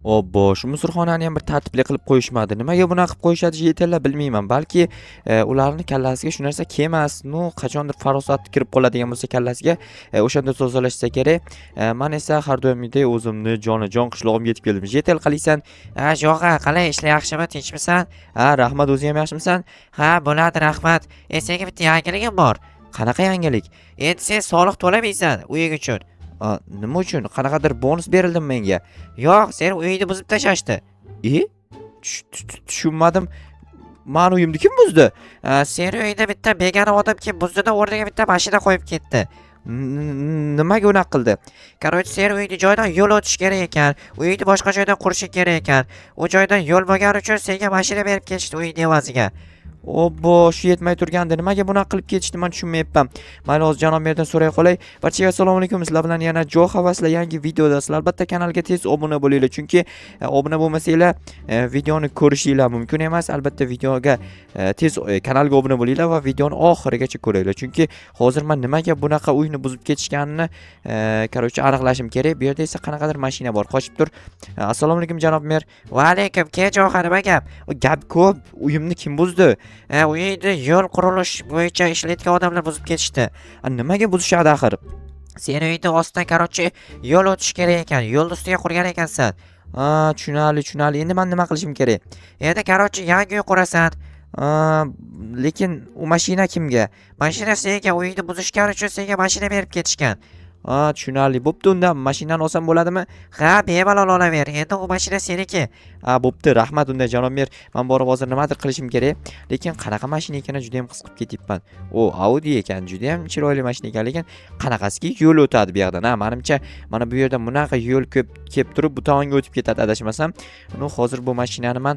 Obbo, shu musorxonani ham bir tartibli qilib qo'yishmadi. Nimaga bunaqa qilib qo'yishadi житель lar, bilmayman. Balki ularni kallasiga shu narsa kelmas. Ну, qachondir farosat kirib qoladigan bo'lsa kallasiga, o'shanda tozalashsa kerak. Man esa har doimgidek o'zimni jonajon qishlog'imga yetib keldim. Житель, qalaysan? Ha, Jo'g'a, qalay, ishlar yaxshimi, tinchmisan? Ha, rahmat, o'zing ham yaxshimisan? Ha, bo'ladi, rahmat. E, senga bitta yangiligim bor. Qanaqa yangilik? Endi sen soliq to'lamaysan uying uchun. A, nima uchun? Qanaqadir bonus berildimi menga? Yo'q, seni uyingni buzib tashlashdi. E? Tushunmadim. Mani uyimni kim buzdi? Ha, seni uyingda bitta begona odam kelib buzdida, o'rniga bitta mashina qo'yib ketdi. Nimaga unaqa qildi? Короче, seni uyingni joyidan yo'l o'tish kerak ekan. Uyingni boshqa joydan qurishing kerak ekan. U joydan yo'l bo'lgani uchun senga mashina berib ketishdi uyingni evaziga. Obbo, shu yetmay turgandi. Nimaga bunaqa qilib ketishdi, man tushunmayapman. Mayli, hozir janob merdan so'ray qolay. Barchaga assalomu alaykum. Sizlar bilan yana Jo'xa va sizlar yangi videodasizlar. Albatta kanalga tez obuna bo'linglar, chunki obuna bo'lmasanglar, videoni ko'rishinglar mumkin emas. Albatta videoga tez kanalga obuna bo'linglar va videoni oxirigacha ko'ringlar. Chunki hozir man nimaga bunaqa uyni buzib ketishganini, короче, aniqlashim kerak. Bu yerda esa qanaqadir mashina bor, qochib tur. Assalomu alaykum, janob mer. Va alaykum, ke, Jo'xa, nima gap? Gap ko'p. Uyimni kim buzdi? Ha, uyingni yo'l qurilish bo'yicha ishlayotgan odamlar buzib ketishdi. A, nimaga buzishadi axir? Seni uyingni ostidan, короче, yo'l o'tish kerak ekan. Yo'lni ustiga qurgan ekansan. Ha, tushunarli, tushunarli. Endi man nima qilishim kerak? Endi, короче, yangi uy qurasan. A, lekin u mashina kimga? Mashina senga, uyingni buzishgani uchun senga mashina berib ketishgan. Ha, tushunarli. Bo'pti, unda mashinani olsam bo'ladimi? Ha, bemalol olaver. Endi u mashina seniki. Ha, bo'pti, rahmat unda, janob mer. Man borib hozir nimadir qilishim kerak. Lekin qanaqa mashina ekanini juda ham qiziqib ketyapman. O, Audi ekan, juda ham chiroyli mashina ekan, lekin qanaqasiga yo'l o'tadi bu yoqdan? Ha, manimcha, mana bu yerda bunaqa yo'l ko'p kelib turib, bu tomonga o'tib ketadi adashmasam. Ну, hozir bu mashinani man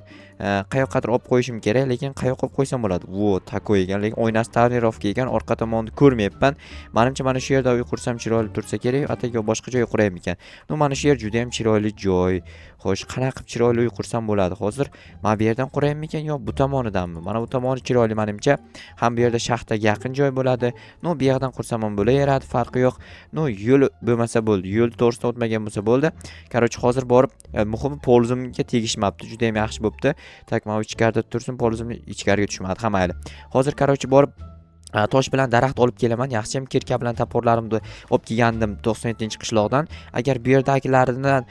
qayoqqadir olib qo'yishim kerak, lekin qayoqqa olib qo'ysam bo'ladi? Во, такой ekan, lekin oynasi тонировка ekan, orqa tomonni ko'rmayapman. Manimcha, mana shu yerda uy qursam chiroyli tursa kerak, atigi boshqa joyga quraymikan? Ну, mana shu yer juda ham chiroyli joy. Xo'sh, qanaqa qilib chiroyli uy qursam bo'ladi? Hozir mana bu yerdan quraymikan yo bu tomonidanmi? Mana bu tomoni chiroyli manimcha. Ham bu yerda shaxtaga yaqin joy bo'ladi. Ну, bu yoqdan qursam ham bo'laveradi, farqi yo'q. Ну, yo'l bo'lmasa bo'ldi. Yo'l to'g'risida o'tmagan bo'lsa bo'ldi. Короче, hozir borib, muhimi ползим ga tegishmabdi. Juda ham yaxshi bo'pti. Так, mana bu ichkarida tursin, ползим ichkariga tushmadi. Ha, mayli. Hozir, короче, borib tosh bilan daraxt olib kelaman. Yaxshiyam кирка bilan топор larimni olib kelgandim 97-qishloqdan. Agar bu yerdagilaridan,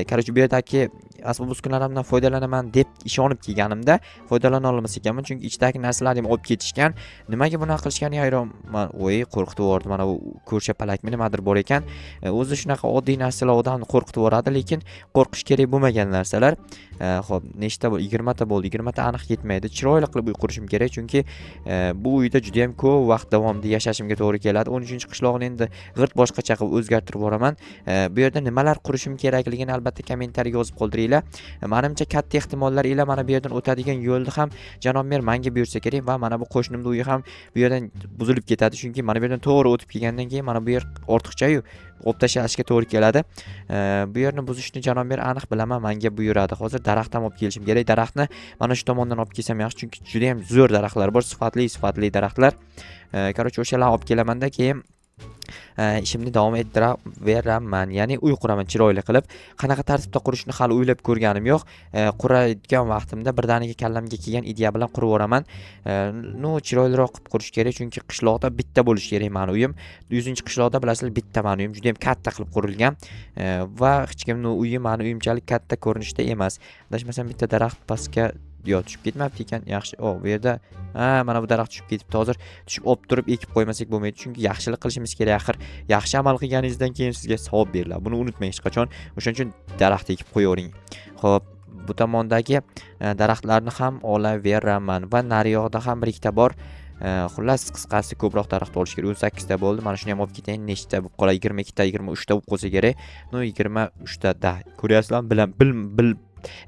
короче, bu yerdagi asbob uskunalarimdan foydalanaman deb ishonib kelganimda foydalana olmas ekanman, chunki ichidagi narsalarni ham olib ketishgan. Nimaga bunaqa qilishganiga hayronman. Voy, qo'rqitib yubordi. Mana bu ko'rshapalakmi, nimadir bor ekan. O'zi shunaqa oddiy narsalar odamni qo'rqitib yuboradi, lekin qo'rqish kerak bo'lmagan narsalar. Xo'p, nechta bo'ldi? 20 ta bo'ldi. 20 ta aniq yetmaydi. Chiroyli qilib uy qurishim kerak, chunki bu uyda juda ham ko'p vaqt davomida yashashimga to'g'ri keladi. 13-qishloqni endi g'irt boshqacha qilib o'zgartirib yuboraman. Bu yerda nimalar qurishim kerakligini albatta kommentariyaga yozib qoldiringlar. Manimcha, katta ehtimollar ila mana bu yerdan o'tadigan yo'lni ham janob mer manga buyursa kerak va mana bu qo'shnimni uyi ham bu yerdan buzilib ketadi, chunki mana bu yerdan to'g'ri o'tib kelgandan keyin mana bu yer ortiqcha-yu, olib tashlashga to'g'ri keladi. Bu yerni buzishni janob mer aniq bilaman manga buyuradi. Hozir daraxt ham olib kelishim kerak. Daraxtni mana shu tomondan olib kelsam yaxshi, chunki juda ham zo'r daraxtlar bor, sifatli sifatli daraxtlar. Короче, o'shalarni olib kelamanda, keyin ishimni davom ettiraveraman. Ya'ni uy quraman chiroyli qilib. Qanaqa tartibda qurishni hali o'ylab ko'rganim yo'q. Qurayotgan vaqtimda birdaniga kallamga kelgan ideya bilan qurib yuboraman. Ну, chiroyliroq qilib qurish kerak, chunki qishloqda bitta bo'lishi kerak mani uyim. 100-qishloqda, bilasizlar, bitta mani uyim juda ham katta qilib qurilgan. Va hech kimni uyi mani uyimchalik katta ko'rinishda emas. Adashmasam, bitta daraxt pastga yo tushib ketmabdi ekan. Yaxshi. O, bu yerda, ha, mana bu daraxt tushib ketibdi. Hozir tushib olib turib ekib qo'ymasak bo'lmaydi, chunki yaxshilik qilishimiz kerak axir. Yaxshi amal qilganingizdan keyin sizga savob beriladi. Buni unutmang hech qachon. O'shaning uchun daraxt ekib qo'yavering. Xo'p, bu tomondagi daraxtlarni ham olaveraman va nariyoqda ham bir ikkita bor. Xullas, qisqasi, ko'proq daraxt olish kerak. 18 ta bo'ldi. Mana shuni ham olib ketayin. Nechta bo'lib qoladi? 22 ta, 23 ta bo'lib qolsa kerak. Ну, 23 ta da. Ko'ryapsizlarmi? Bilam, bil bil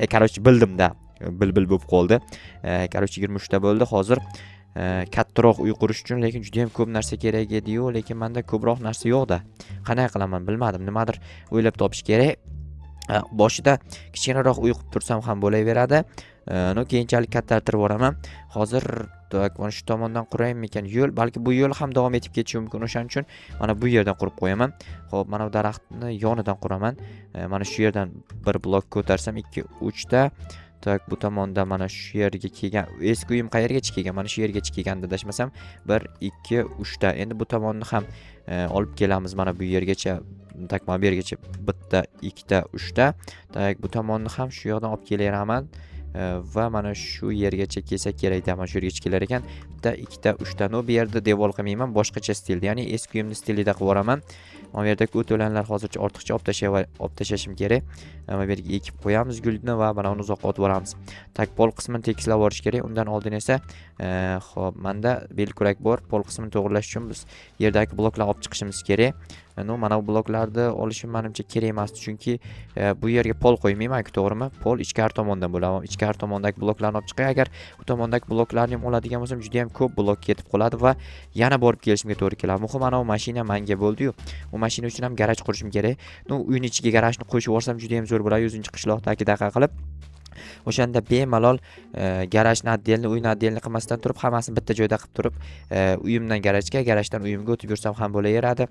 короче, bildim-da. Bil bo'lib qoldi. Короче, 23 ta bo'ldi. Hozir kattaroq uy qurish uchun lekin juda ham ko'p narsa kerak edi-yu, lekin menda ko'proq narsa yo'q-da. Qanday qilaman, bilmadim. Nimadir o'ylab topish kerak. Boshida kichkinaroq uy qilib tursam ham bo'laveradi. Ну, keyinchalik kattartirib yuboraman. Hozir Так, mana shu tomondan quraymikan yo'l? Balki bu yo'l ham davom etib ketishi mumkin. O'shaning uchun mana bu yerdan qurib qo'yaman. Xo'p, mana bu daraxtni yonidan quraman. Mana shu yerdan bir blok ko'tarsam 2, 3 ta. Так, bu tomonda mana shu yerga kelgan. Eski uyim qayergacha kelgan? Mana shu yergacha kelganda adashmasam 1, 2, 3 ta. Endi bu tomonni ham olib kelamiz mana bu yergacha. Так, mana bu yergacha bitta, ikkita, uchta. Так, bu tomonni ham shu yoqdan olib kelaveraman. Va mana shu yergacha kelsa kerak, mana shu yergacha kelar ekan. Bitta, ikkita, uchta. Ну, bu yerda devor qilmayman, boshqacha stilda, ya'ni eski uyimni stilida qilib yuboraman. Mana bu yerdagi o't o'lanlar hozircha ortiqcha, olib tashlashim kerak. Mana bu yerga ekib qo'yamiz gulni va mana uni uzoqqa otib yuboramiz. Так, pol qismini tekislab yuborish kerak. Undan oldin esa, xo'p, manda belkurak bor. Pol qismini to'g'irlash uchun biz yerdagi bloklarni olib chiqishimiz kerak. Ну, mana bu bloklarni olishim manimcha kerak emasdi, chunki bu yerga pol qo'ymayman-ku, to'g'rimi? Pol ichkari tomondan bo'ladi. Ichkari tomondagi bloklarni olib chiqay. Agar bu tomondagi bloklarni ham oladigan bo'lsam, juda ham ko'p blok ketib qoladi va yana borib kelishimga to'g'ri keladi. Muhim, ana u mashina manga bo'ldi-yu. U mashina uchun ham garaj qurishim kerak. Ну, uyni ichiga garajni qo'shib yuborsam juda ham zo'r bo'ladi, 100-qishloqdagidaqa qilib. O'shanda bemalol garajni отдельно, uyni отдельно qilmasdan turib, hammasini bitta joyda qilib turib, uyimdan garajga, garajdan uyimga o'tib yursam ham bo'laveradi.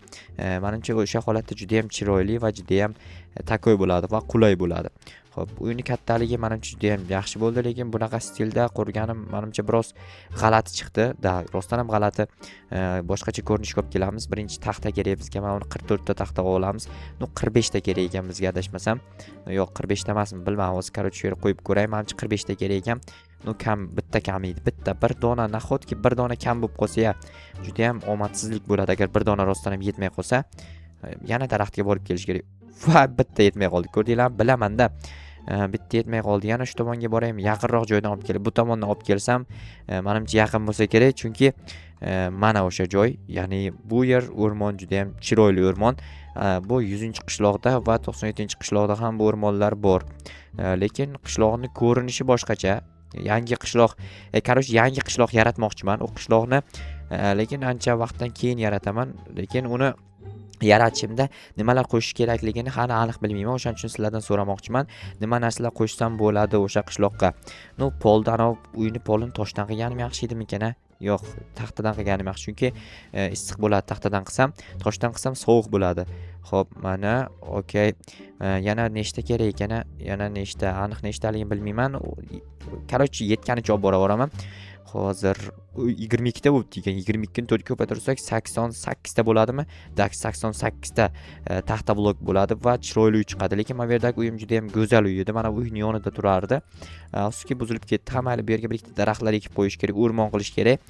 Manimcha, o'sha holatda juda ham chiroyli va juda ham такой bo'ladi va qulay bo'ladi. Xo'p, uyni kattaligi manimcha juda ham yaxshi bo'ldi, lekin bunaqa stilda qurganim manimcha biroz g'alati chiqdi. Да, rostdan ham g'alati. Boshqacha ko'rinishga olib kelamiz. Birinchi taxta kerak bizga. Mana uni 44 ta taxta olamiz. Ну, 45 ta kerak ekan bizga, adashmasam. Yo'q, 45 ta emasmi, bilmadim. Hozir, короче, shu yerga qo'yib ko'ray. Manimcha 45 ta kerak ekan. Ну, kam, bitta kam edi. Bitta, bir dona, nahotki bir dona kam bo'lib qolsa ya, juda ham omadsizlik bo'ladi agar bir dona rostdan ham yetmay qolsa. Yana daraxtga borib kelish kerak. Va bitta yetmay qoldi. Ko'rdinglarmi? Bilaman-da. Bitta yetmay qoldi. Yana shu tomonga boraymi? Yaqinroq joydan olib kelib, bu tomondan olib kelsam, manimcha yaqin bo'lsa kerak, chunki mana o'sha joy, ya'ni bu yer o'rmon, juda ham chiroyli o'rmon. Bu 100-qishloqda va 97-qishloqda ham bu o'rmonlar bor. Lekin qishloqni ko'rinishi boshqacha. Yangi qishloq, короче, yangi qishloq yaratmoqchiman. U qishloqni lekin ancha vaqtdan keyin yarataman. Lekin uni yaratishimda nimalar qo'shish kerakligini hali aniq bilmayman. O'shaning uchun sizlardan so'ramoqchiman. Nima narsalar qo'shsam bo'ladi o'sha qishloqqa? Ну, polni, anavi uyni polini toshdan qilganim yaxshi edimikan, a? Yo'q, taxtadan qilganim yaxshi, chunki issiq bo'ladi taxtadan qilsam, toshdan qilsam sovuq bo'ladi. Xo'p, mana, okey. Yana nechta kerak ekan, a? Yana nechta, aniq nechtaligini bilmayman. Короче, yetganicha olib boraveraman. Hozir 22 ta bo'libdi ekan. 22 ni 4 ga ko'paytirsak 88 ta bo'ladimi? Так, 88 ta taxta blok bo'ladi va chiroyli uy chiqadi. Lekin mana bu yerdagi uyim juda ham go'zal uy edi. Mana bu uyning yonida turardi. Afsuski, buzilib ketdi. Ha, mayli, bu yerga bir ikkita daraxtlar ekib qo'yish kerak, o'rmon qilish kerak.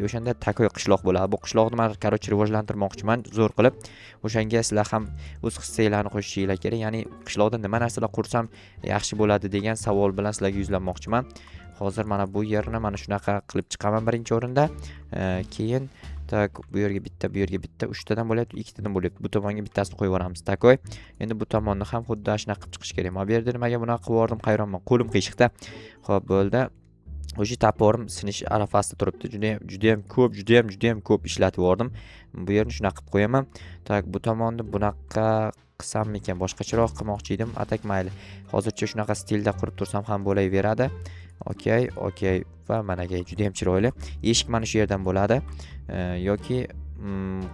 O'shanda такой qishloq bo'ladi. Bu qishloqni man, короче, rivojlantirmoqchiman zo'r qilib. O'shanga sizlar ham o'z hissanglarni qo'shishinglar kerak. Ya'ni qishloqda nima narsalar qursam yaxshi bo'ladi degan savol bilan sizlarga yuzlanmoqchiman. Hozir mana bu yerni mana shunaqa qilib chiqaman birinchi o'rinda. Keyin, так, bu yerga bitta, bu yerga bitta, uchtadan bo'lyapti, ikkitadan bo'lyapti. Bu tomonga bittasini qo'yib yuboramiz. Такой. Endi bu tomonni ham xuddi shunaqa qilib chiqish kerak. Mana bu yerda nimaga bunaqa qilib yubordim, hayronman. Qo'lim qiyshiqda. Xo'p, bo'ldi. O'sha топор im sinish arafasida turibdi. Judayam, judayam ko'p, judayam, judayam ko'p ishlatib yubordim. Bu yerni shunaqa qilib qo'yaman. Так, bu tomonni bunaqa qilsammikan, boshqacharoq qilmoqchi edim. А так mayli. Hozircha shunaqa stilda qurib tursam ham bo'laveradi. Okey, okey va managa juda ham chiroyli. Eshik mana shu yerdan bo'ladi. Yoki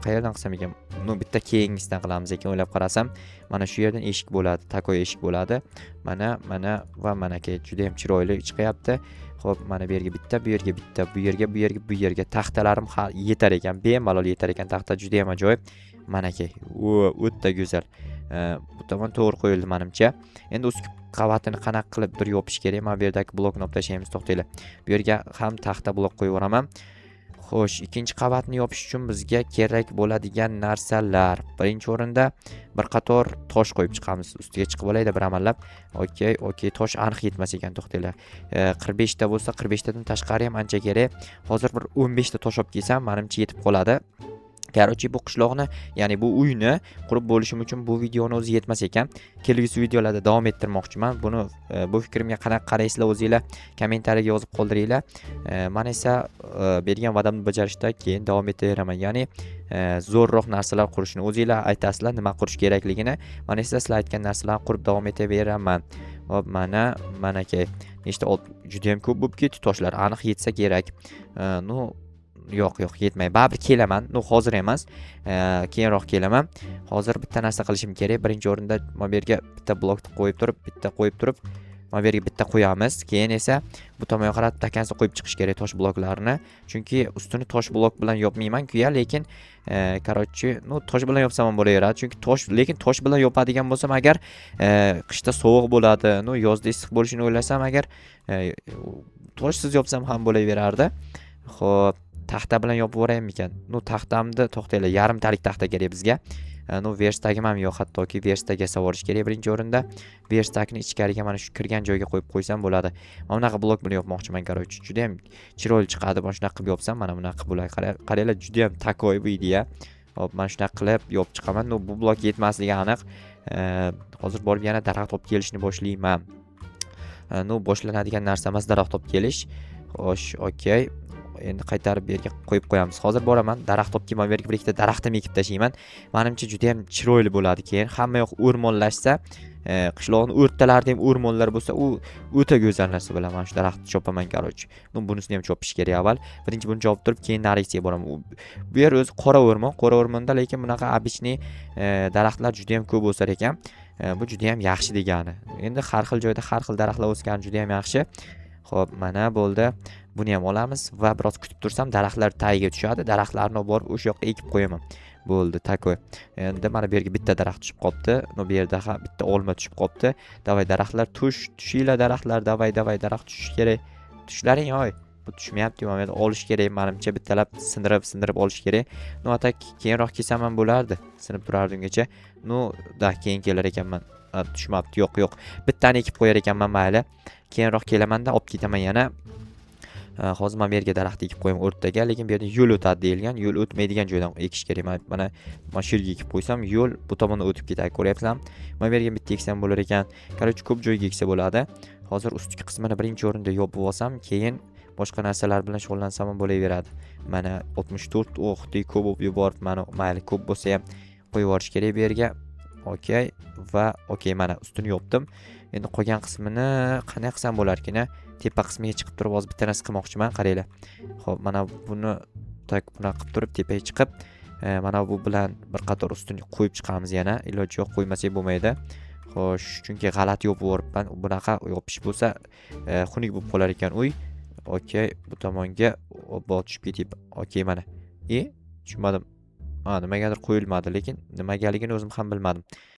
qayerdan qilsam ekan? Ну, bitta keyingisidan qilamiz ekan, o'ylab qarasam. Mana shu yerdan eshik bo'ladi, такой eshik bo'ladi. Mana, mana va manaki juda ham chiroyli chiqyapti. Xo'p, mana bu yerga bitta, bu yerga bitta, bu yerga, bu yerga, bu yerga taxtalarim yetar ekan, bemalol yetar ekan. Taxta juda ham ajoyib. Manaki, o'ta go'zal. Bu tomon to'g'ri qo'yildi manimcha. Endi ustki qavatini qanaqa qilib bir yopish kerak? Mana bu yerdagi blokni olib tashlaymiz, to'xtanglar. Bu yerga ham taxta blok qo'yib yuboraman. Xo'sh, ikkinchi qavatni yopish uchun bizga kerak bo'ladigan narsalar. Birinchi o'rinda bir qator tosh qo'yib chiqamiz. Ustiga chiqib olayda bir amallab. Okey, okey, tosh aniq yetmas ekan, to'xtanglar. 45 ta bo'lsa, 45 tadan tashqari ham ancha kerak. Hozir bir 15 ta tosh olib kelsam, manimcha yetib qoladi. Короче, bu qishloqni, ya'ni bu uyni qurib bo'lishim uchun bu videoni o'zi yetmas ekan. Kelgusi videolarda davom ettirmoqchiman. Buni bu fikrimga qanaqa qaraysizlar, o'zinglar kommentariyaga yozib qoldiringlar. Man esa bergan va'damni bajarishda keyin davom etaveraman. Ya'ni zo'rroq narsalar qurishni o'zinglar aytasizlar, nima qurish kerakligini. Man esa sizlar aytgan narsalarni qurib davom etaveraman. Hop, mana, manakay. Nechta? Judayam ko'p bo'lib ketdi toshlar. Aniq yetsa kerak. Ну, yo'q, yo'q, yetmaydi. Baribir kelaman. Ну, hozir emas. Keyinroq kelaman. Hozir bitta narsa qilishim kerak. Birinchi o'rinda mana bu yerga bitta blokni qo'yib turib, bitta qo'yib turib, mana bu yerga bitta qo'yamiz. Keyin esa bu tomonga qarab до конца qo'yib chiqish kerak tosh bloklarni. Chunki ustini tosh blok bilan yopmayman kuya, lekin короче, ну, tosh bilan yopsam ham bo'laveradi. Chunki tosh, lekin tosh bilan yopadigan bo'lsam agar, qishda sovuq bo'ladi. Ну, yozda issiq bo'lishini o'ylasam agar, toshsiz yopsam ham bo'laverardi. Xo'p, taxta bilan yopib yuboraymikan? Ну, taxtamni, to'xtanglar, yarimtalik taxta kerak bizga. Ну, верстак im ham yo'q, hattoki верстак yasab olish kerak birinchi o'rinda. Верстак ni ichkariga, mana shu kirgan joyga qo'yib qo'ysam bo'ladi. Mana bunaqa blok bilan yopmoqchiman, короче. Juda ham chiroyli chiqadi. Mana shunaqa qilib yopsam, mana bunaqa bo'ladi. Qaranglar, juda ham такой bu ideya. Hop, mana shunaqa qilib yopib chiqaman. Ну, bu blok yetmasligi aniq. Hozir borib yana daraxt olib kelishni boshlayman. Ну, boshlanadigan narsa emas daraxt olib kelish. Xo'sh, okey. Endi qaytarib bu yerga qo'yib qo'yamiz. Hozir boraman, daraxt olib kelman, bu yerga bir ikkita daraxtni ekib tashlayman. Manimcha, juda ham chiroyli bo'ladi keyin. Hamma yoq o'rmonlashsa, qishloqni o'rtalarida ham o'rmonlar bo'lsa, u o'ta go'zal narsa bo'ladi. Mana shu daraxtni chopaman, короче. Ну, bunisini ham chopish kerak avval. Birinchi buni chopib turib, keyin narigisiga boraman. Bu yer o'zi qora o'rmon, qora o'rmonda lekin bunaqa обычный daraxtlar juda ham ko'p o'sar ekan. Bu juda ham yaxshi degani. Endi har xil joyda har xil daraxtlar o'sgani juda ham yaxshi. Xo'p, mana bo'ldi. Buni ham olamiz va biroz kutib tursam, daraxtlar tagiga tushadi. Daraxtlarni olib borib o'sha yoqqa ekib qo'yaman. Bo'ldi, такой. Endi mana bu yerga bitta daraxt tushib qolibdi. Но, bu yerda ham bitta olma tushib qolibdi. Давай, daraxtlar, tush, tushinglar, daraxtlar, давай, давай, daraxt tushishi kerak. Tushlaring, oy. Bu tushmayapti, mana bu yerda olish kerak, manimcha bittalab sindirib, sindirib olish kerak. Ну, а так keyinroq kelsam ham bo'lardi. Sinib turardi ungacha. Ну, да, keyin kelar ekanman. A, tushmabdi, yo'q, yo'q. Bittani ekib qo'yar ekanman, mayli. Keyinroq kelamanda olib ketaman yana. Hozir mana bu yerga daraxt ekib qo'yaman o'rtaga, lekin bu yerda yo'l o'tadi deyilgan. Yo'l o'tmaydigan joydan ekish kerak. Mana shu yerga ekib qo'ysam, yo'l bu tomondan o'tib ketadi, ko'ryapsizlarmi? Mana bu yerga bitta eksam bo'lar ekan. Короче, ko'p joyga eksa bo'ladi. Hozir ustki qismini birinchi o'rinda yopib olsam, keyin boshqa narsalar bilan shug'ullansam ham bo'laveradi. Mana 64, o'xdek ko'p bo'lib yuborib, mana mayli, ko'p bo'lsa ham qo'yib yuborish kerak bu yerga. Okey va okey, mana ustini yopdim. Endi qolgan qismini qanday qilsam bo'larkin, a? Tepa qismiga chiqib turib hozir bitta narsa qilmoqchiman, qaranglar. Xo'p, mana buni так bunaqa qilib turib tepaga chiqib, mana bu bilan bir qator ustini qo'yib chiqamiz yana. Iloji yo'q, qo'ymasak bo'lmaydi. Xo'sh, chunki g'alati yopib yuboribman. Bunaqa yopish bo'lsa, xunuk bo'lib qolar ekan uy. Okey, bu tomonga, obbo, tushib ketyapti. Okey, mana. E, tushunmadim. Ha, nimagadir qo'yilmadi, lekin nimagaligini o'zim ham bilmadim.